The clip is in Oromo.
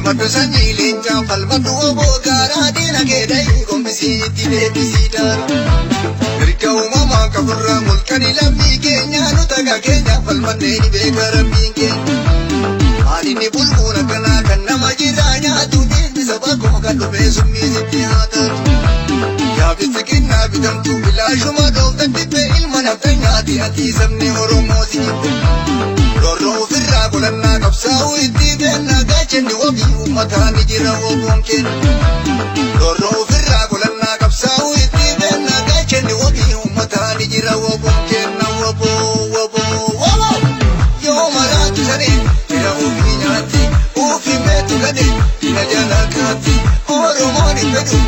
Falmadhu sanyii leencaa, falmadhu oboo gaaraa, diina keedhayi gombisiitti deebisii daara. Mirga uumamaa qaburraa mulqanii lammii keenya, nu taga keenya falmannee ni beeka rabbiin keenya. Maalinni bulbuun akkanaa kan nama jiraa nyaatu, dhiirri saba koo kan dhufee summii sitti haa taatu. Yaabisi kennaa bitamtuu bilaashuma dhooftan dhibbee ilma nafta nyaati, ati sabni Oromoo si jibbe. Roorroo ofirraa qolannaa, qabsaa'uu itti beennaa, gaachanni wabii uummataa ni jira woboon kenna. Roorroo ofirraa qolannaa, qabsaa'uu itti beennaa, gaachanni wabii uummataa ni jira woboon kenna, woboo woboo woboo. Yoo maraatu saree fira ofii nyaatti, ofii beektu gade dina jala kaatti, Oromoon hin fedhu